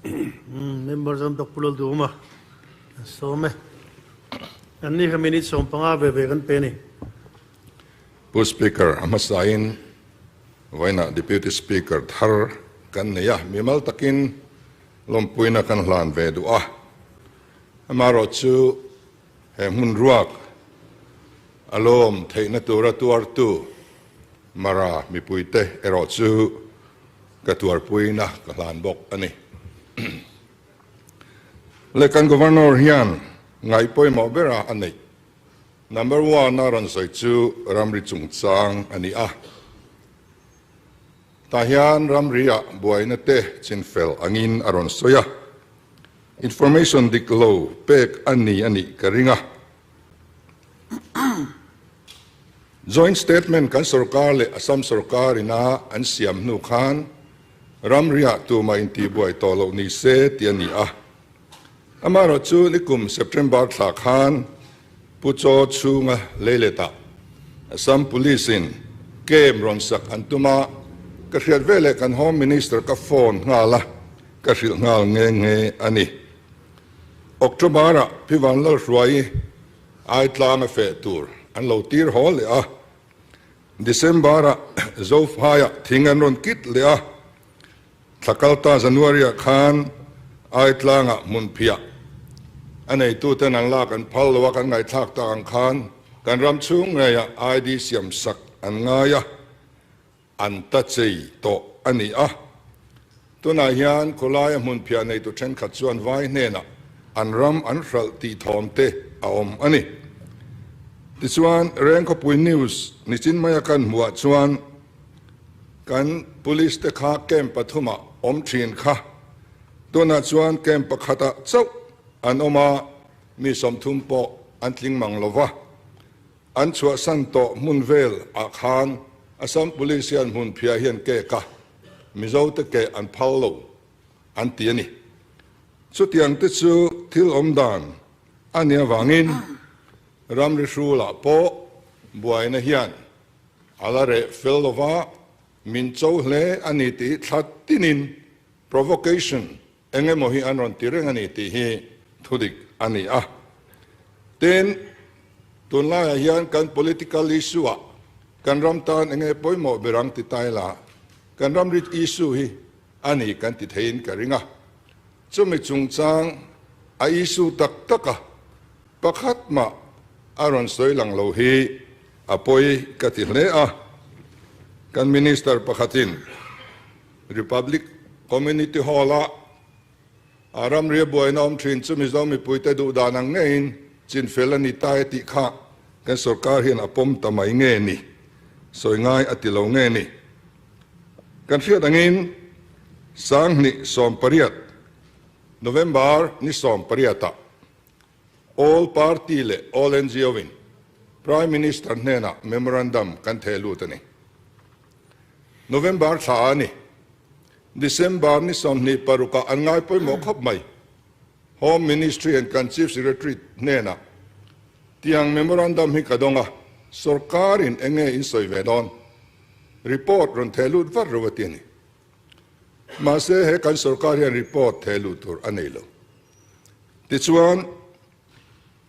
Member zam tak Pu Lalduhawma an sawm e. An ni kha minute 15 ve ve kan pe a ni. Pu Speaker, a hmasain vawiinah Deputy Speaker thar kan nei a, mimal takin lawmpuina kan hlan ve duh a. Amaherawh chu he hmun ruak a lawm theihna tura tuartu Mara mipuite erawh chu ka tuarpuina ka hlan bawk a ni. Le kan Governor hian ngaih pawimawh bera a neih number one a rawn sawi chu ramri chungchang a ni a. Tah hian ramri-ah buaina te chinfel angin a rawn sawi a. Information dik lo pek a ni a nih ka ring a. Joint statement kan sorkar leh Assam sorkar ina an siam hnu khan ramriah tumah intihbuai tawh loh ni se tih a ni a. Amaherawhchu nikum September thla khan Pu Chaw chhunga leiletah Assam Police in camp rawn sak an tum a, ka hriat veleh kan Home Minister ka phone nghal a, ka hrilh nghal nghe nghe a ni. October-ah Phivan Lalhruai Aitlang a feh tur an lo tir haw leh a, December-ah Zophaiah thing an rawn kit leh a, thla kalta January-ah khan Aitlangah hmunphiah a neituten an lak an phal lo a, kan ngaihthlak tak ang khan kan ram chhung ngeiah ID siam sak an ngai a. An ta chei tawh a ni a. Tunah hian khawlaia hmunphiah neitu thenkhat chuan vai hnenah an ram an hralh tih thawm te a awm a ni. Tichuan, Rengkhawpui News nichin maia kan hmuhah chuan kan Police te kha camp pathumah awm thin kha tunah chuan camp pakhatah chauh an awm a, mi 30 pawh an tling mang lo va. An chhuahsan tawh hmun vel ah khan Assam Police hian hmun phiah hian kek a, Mizo te keh an phal lo an ti a ni. Chutiang te chu thil awm dan a nih avangin ramri hrulah pawh buaina hian a la reh fel lo va, min cho hle a ni tih thla tinin provocation Eng emaw hi an rawn ti reng a ni tih hi thudik a ni a. Tin, tunlaiah hian kan political issue-ah kan ram tan eng nge pawimawh ber ang ti ta ila, kan ram rit issue hi a ni kan ti theiin ka ring a. Chumi chungchang a issue tak taka pakhat mah a rawn sawi lang lo hi a pawi ka ti hle a. Kan Minister pakhatin Republic Community Hall-a a ramria buaina awm thin chu Mizo mipuite duh dan ang ngeiin chinfel a ni ta e tih kha kan sorkar hian a pawm ta mai nge ni? Sawi ngai a ti lo nge ni? Kan hriat angin 2018 November ni 18-ah All Party leh All NGO-in Prime Minister hnenah memorandum kan theh lut a ni. November thla a ni. December ni 26 ah an ngai pawimawh khawp mai. Home Ministry and kan Chief Secretary hnenah tiang memorandum hi ka dawng a, sorkarin eng nge in sawi ve dawn? Report rawn theh lut vat ro a ti a ni. Mahse he kan sorkar hian report theh lut tur a nei lo. Tichuan,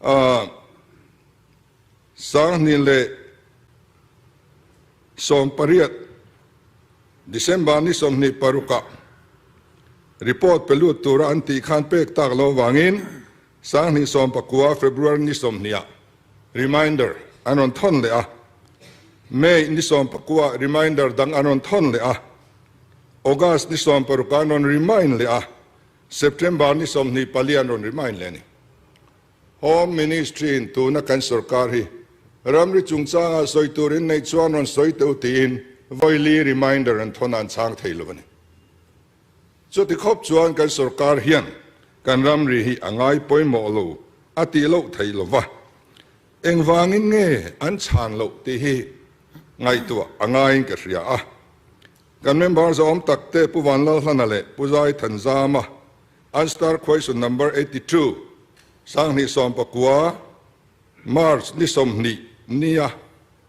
2018 December ni 26 ah report pe lut tura an tih khan pek tak lo vangin 2019 February ni 20 ah reminder an rawn thawn leh a, May ni 19 ah reminder dang an rawn thawn leh a, August ni 16 ah an rawn remind leh a, September ni 24 an rawn remind leh a ni. Home Ministry in tuna kan sorkar hi ramri chungchanga sawi turin neih chuan rawn sawi teuh tiin vawili reminder an thawn a an chhang thei lo a ni. Chuti khawp chuan kan sorkar hian kan ramri hi a ngai pawimawh lo a tih loh thei lo va, engvangin nge an chhan loh tih hi ngaihtuah a ngaiin ka hria a. Kan member zawm takte Pu Vanlalhlana leh Pu Zai Thanzama An star question number 82, 2019, March ni 20 nia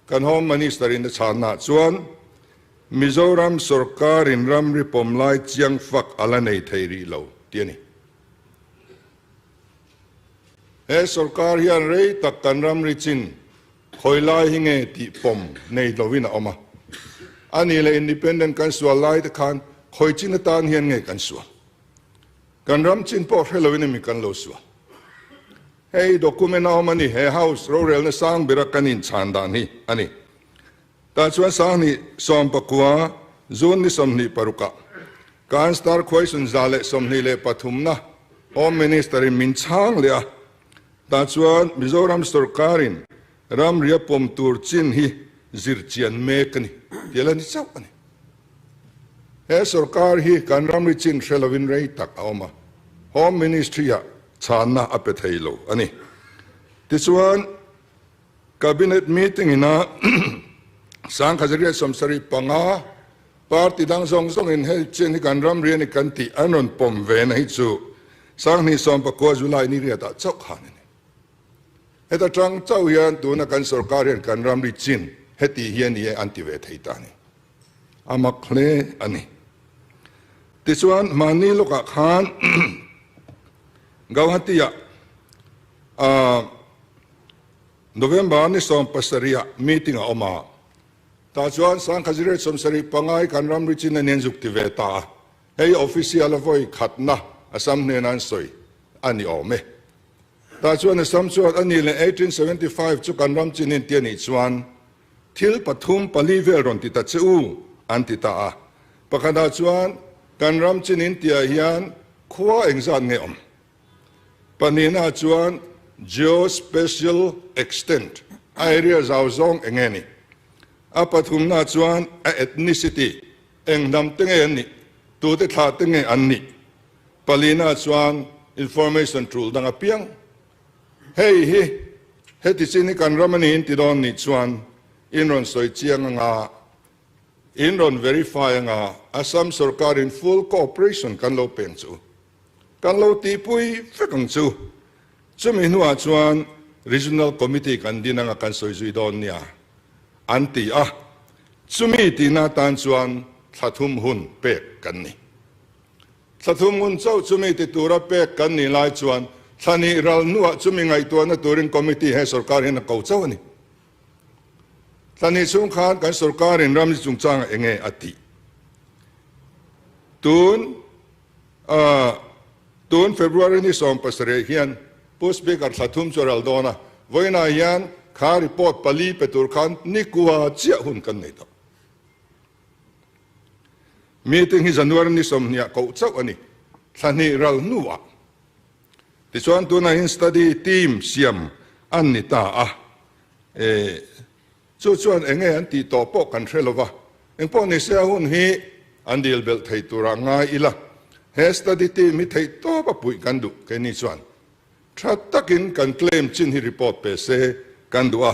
kan Home Minister in a chhanna chuan Mizoram sorkarin ramri pawm lai chiang fak a la nei thei rih lo. tih a ni. He sorkar hian rei tak kan ramri chin khawi lai hi nge tih pawm nei lovin a awm a. A nih leh independent kan sual lai te khan khawi chin atan hian nge kan sual? Kan ram chin pawh hre lovin emi kan lo sual? Hei document a awm a ni, he House rorelna sang bera kan inchhan dan hi a ni. Tah chuan Sanghnih 19 June ni 26 ah kan star khuaisun 123 na Home Minister in min chhang leh a. Tah chuan Mizoram sorkarin ramria pawm tur chin hi zir chian mek a ni tih a la ni chauh a ni. He sorkar hi kan ramri chin hre lovin rei tak a awm a, Home Ministry ah chhanna a pe thei lo a ni. Tichuan. Cabinet meeting ina 1975 party dang zawng zawngin hei chin hi kan ram rian i kan tih an rawn pawm ve na hi chu 2019 July ni riatah chauh khan a ni. Heta tang chauh hian tuna kan sorkar hian kan ramri chin heti hi a ni e an ti ve thei ta a ni. A mak hle a ni. Tichuan hmanni lawkah khan Gauhati-ah November ni 17 ah meeting a awm a, tah chuan 1975 kan ramri chin a nen zuk ti ve ta a, hei official a vawi khatna Assam hnena an sawi a ni awm e. Tah chuan Assam chuan a ni leh 1875 chu kan ram chin in ti a nih chuan thil pathum pali vel rawn ti ta che u an ti ta a, pakhatah chuan kan ram chin in tihah hian khua engzat nge awm? Pahnihna chuan Geospatial extent, a area zau zawng eng nge ni? A pathumna chuan a ethnicity, eng hnam te nge an nih, tute thlah te nge an nih? Palina chuan information tul dang apiang. Hei hi heti chin hi kan ram a niin ti dawn nih chuan in rawn sawi chiang anga in rawn verify anga Assam sorkar in full cooperation kan lo peng chu. Kan lo tihpui vek ang chu. Chumi hnuah chuan Regional Committee kan din anga kan sawi zui dawn nia an ti a. Chumi tihna atan chuan thla thum hun pek kan ni. Thla thum hun chauh chumi ti tura pek kan nih lai chuan thla nih ral hnuah chumi ngaihtuahna turin Committee he sorkar hian a ko chauh a ni. Thla nih chhung khan kan sorkarin ramri chungchangah enge a tih? Tun Tun February ni 17 hian Pu Speaker thla thum chu a ral dawn a, vawiinah hian kha report pali pe tur khan nikua chiah hun kan nei tawh. Meeting hi January ni 20 ah koh chauh a ni, thla hnih ral hnuah. Tichuan tunah hian study team siam an ni ta a, Chu chuan eng nge an tih tawh pawh kan hre lo va, engpawh ni se a hun hi an dil belh thei turah ngai ila, he study team hi theih tawp a puih kan duh keini chuan tha takin kan claim chin hi report pe se kan duh a,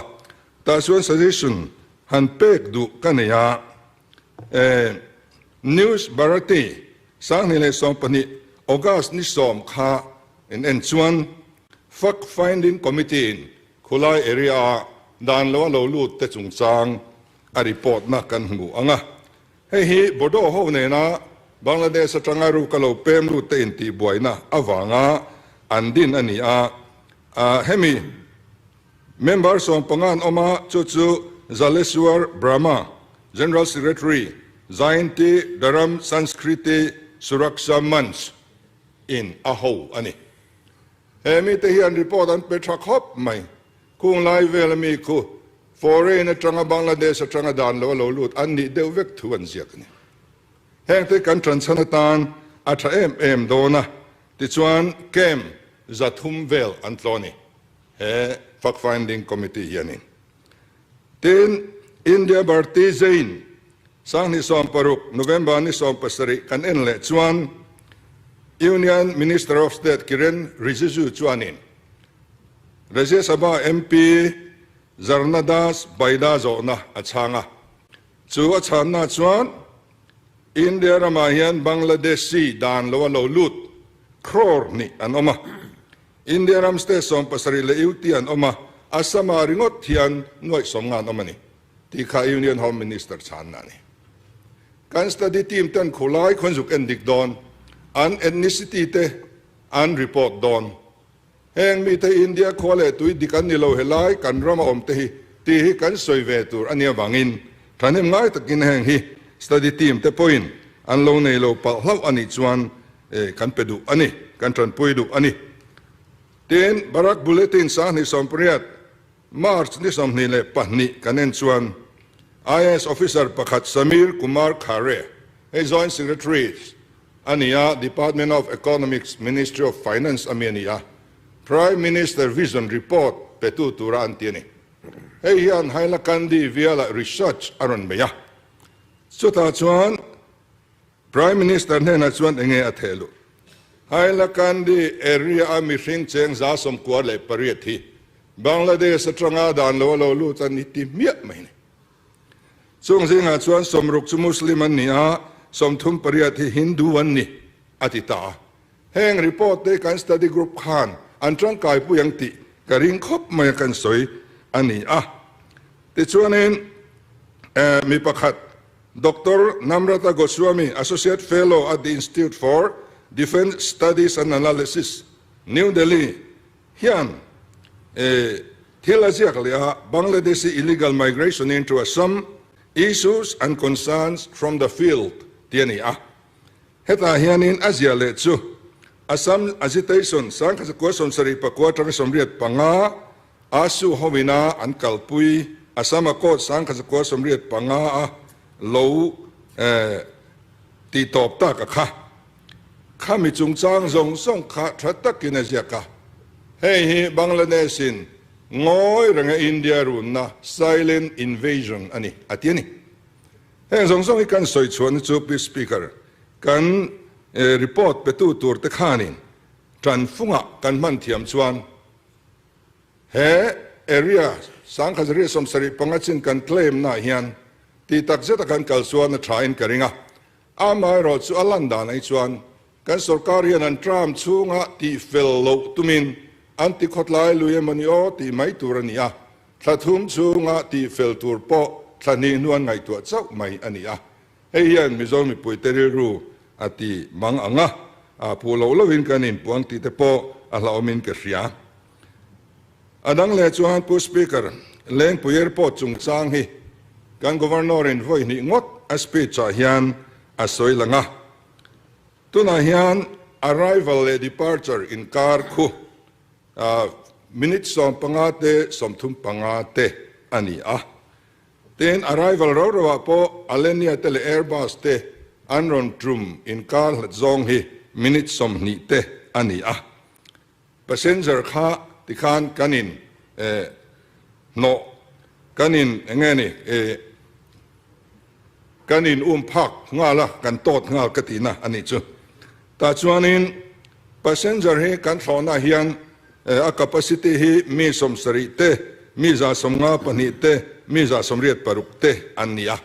tah chuan suggestion han pek duh ka nei a, e News Bharati 2012 August ni 10 kha in en chuan Fact Finding Committee in Khulai area ah dan lo a lo lut te chungchang a report na kan hmu ang a. Hei hi Bodo ho nena Bangladesh atanga ruk a lo pem lut te intihbuaina avanga an din a ni a. Hemi member 15 an awm a, chu chu Jaleswar Brahma, General Secretary, Jayanti Dharam Sanskriti Suraksha Manch in a ho a ni. He mite hian report an pe tha khawp mai. Khung lai vel ami khu foreign atanga Bangladesh atanga dan lo a lo lut an nih deuh vek thu an ziak a ni. Hengte kan tanchhan atan a tha em em dawn a, tichuan camp 300 vel an tlaw a ni he fact finding committee hianin. Tin, India Bharti Jain 2016 November ni 17 kan en leh chuan Union Minister of State Kiren Rijiju chuanin Rajya Sabha MP Zarna Das Baida zawhna a chhang a. Chu a chhanna chuan India ramah hian Bangladeshi dan lo a lo lut crore nih an awm a. India ram state 70 leh UT an awm a, Assam-ah ringawt hian nuaih 50 an awm a ni. Tih kha Union Home Minister chhanna a ni. Kan study team ten khulai khawn zuk en dik dawn. An ethnicity te an report dawn. Heng mite hi India khua leh tui dik an ni lo helai kan rama awm te hi tih hi kan sawi ve tur a nia vangin thahnem ngai takin heng hi study team te pawhin an lo nei lo palh hlauh a nih chuan kan pe duh a ni, kan tanpui duh a ni. Tin, Barak Bulletin 2018 March ni 22 kan en chuan IAS officer pakhat Samir Kumar Khare, hei Joint Secretary a ni a, Department of Economics, Ministry of Finance a mi a ni a, Prime Minister Vision Report petu tura an ti a ni. Hei hian Hailakandi vialah research a rawn bei a, chutah chuan Prime Minister hnenah chuan enge a theh luh? Hailakandi area a mihring cheng 98 hi Bangladesh atanga dan lo a lo lut a ni ti hmiah mai a ni. Chung zingah chuan 60 chu Muslim an ni a, 38 hi Hindu an ni, a ti ta a. Heng report te kan study group khan an tangkaipui ang tih ka ring khawp mai a kan sawi a ni a. Tichuanin mi pakhat Doctor Namrata Goswami, Associate Fellow at the Institute for Defence Studies and Analysis, New Delhi hian thil a ziak leh a, Bangladeshi illegal migration into Assam, Issues and Concerns from the Field tih a ni a. Hetah hianin a ziah leh chu Assam agitation 1979 atanga 85 ASU hoina an kalpui Assam Accord 1985 a lo tih tawp tak a kha. Khami chungchang zawng zawng kha tha takin a ziak a. Hei hi Bangladesh in ngawi renga India runna silent invasion a ni a ti a ni. Heng zawng zawng hi kan sawi chhuahna chu Pi Speaker, kan report petu tur te khanin tanfungah kan hman thiam chuan He area 1975 chin kan claim na hian tih tak zet a kan kal chuan a tha in ka ring a. Amaherawh chu a lan dan ai chuan kan sorkar hian an term chhunga tih fel loh tumin an ti khawtlai lui emawni aw tih mai tur a ni a. Thla thum chhunga tih fel tur pawh thla hnih hnu an ngaihtuah chauh mai a ni a. Hei hian Mizo mipuite rilru a ti mang ang a, a phu loh lohin kan inpuang tih te pawh a hlauhawmin ka hria. A dang leh chuan Pu Speaker, Lengpui Airport chungchang hi kan Governor-in vawi hnih ngawt a speech-ah hian a sawi lang a. Tunah hian arrival leh departure inkar khu minute 15 te 35 te a ni a. Tin, arrival rau rauah pawh Alenia te leh Airbus te an rawn tum inkar hlat zawng hi minute 20 te a ni a. Passenger kha tikhan kan in hnawh, kan in enge ni kan in um phak nghal a, kan tawt nghal ka tihna a nih chu. Tah chuanin passenger hi kan thlawhna hian a capacity hi mi 70 te, mi 152 te, mi 186 te an ni a.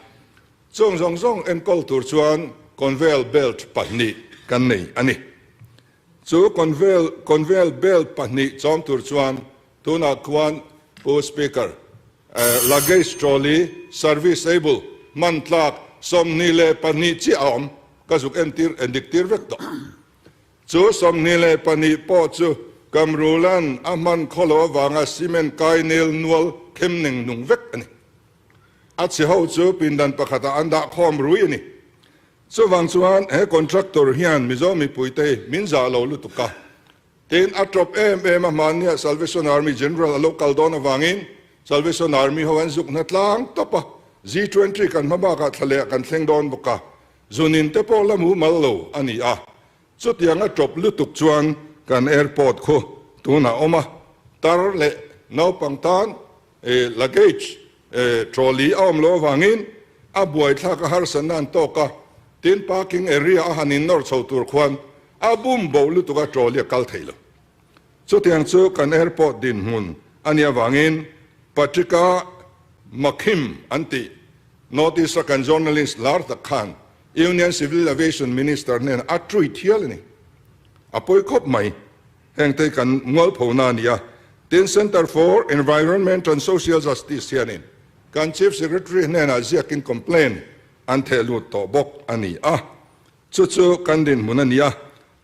Chung zawng zawng enkawl tur chuan conveyor belt pahnih kan nei a ni. Chu conveyor belt pahnih chawm tur chuan tunah khuan Pu Speaker, luggage trolley serviceable hman tlak 22 chiah a awm, ka zuk entir endik tir vek tawh. Chu 22 pawh chu Kamrulan a hman khawlo avanga cement kai nel nual them neng nung vek a ni. A chhe ho chu pindan pakhatah an dah khawm rui a ni. Chuvang chuan he contractor hian Mizo mipuite min zah lo lutuk a, tin a tawp em em a hmannia Salvation Army General a lo kal dawn avangin Salvation Army ho an zuk hna tlang tawp a, G20 kan hma bakah thla leh kan thleng dawn bawk a, zunin te pawh la mu mal lo a ni a. Chutiang a tawp lutuk chuan kan airport khu tunah awm a, tar leh naupang tan luggage trolley a awm loh avangin a buaithlak a harsatna an tawk a, tin parking area a han innawr chho tur khuan a bum bo lutuk a trolley a kal thei lo. Chutiang chu kan airport dinhmun a nih avangin Patrika Makhim an tih North East a kan journalist lar tak khan Union Civil Aviation Minister hnenah a tweet hial a ni. A pawi khawp mai. Heng te kan mualphona a ni a. Tin Centre for Environment and Social Justice hianin kan Chief Secretary hnenah ziakin complaint an theh lut tawh bawk a ni a. Chu chu kan dinhmun a ni a.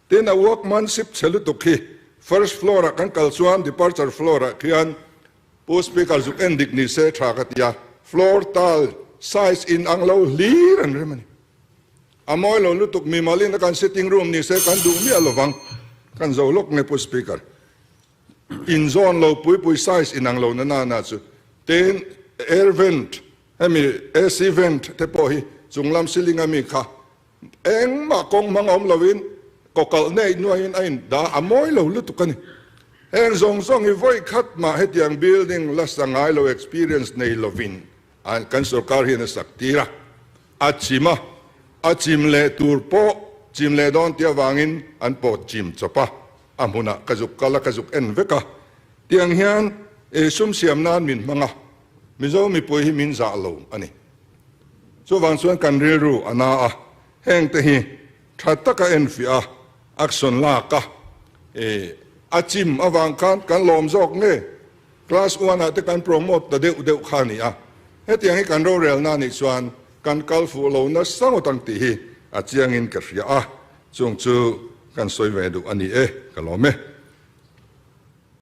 Tin, a workmanship chhe lutuk hi first floor ah kan kal chuan departure floor ah khian Pu Speaker zuk en dik ni se tha ka ti a, floor tile size in ang lo hlir an rem a ni. A mawi lo lutuk mimal in a kan sitting room ni se kan duh miah lovang, kan zo lawk nge Pu Speaker. In zawn lo pui pui size in ang lo na na na chu. Tin, air vent hemi AC vent te pawh hi chunglam ceiling a mi kha Engmah kawng hmang awm loin kawkalh neih nuaiin a in dah a mawi lo lutuk a ni. Heng zawng zawng hi vawi khat mah hetiang building la sa ngai lo experience nei lovin kan sorkar hian a sak tir a, a chim a, a chim leh tur pawh chim leh dawn tih avangin an pawt chim chawp a, a hmunah ka zuk kal a ka zuk en vek a. Tiang hian sum siam nan min hmang a, Mizo mipui hi min zah lo a ni. Chuvang chuan kan rilru a na a, heng te hi tha taka enfiah a, action lak a, e, a chim avang khan kan lawm zawk nge? Class one ah te kan promote ta deuh deuh kha a ni a, hetiang hi kan rorelna a nih chuan kan kal fuh lo nasa ngawt ang tih hi a chiangin ka hria a, chung chu kan sawi ve duh a ni e, ka lawm e.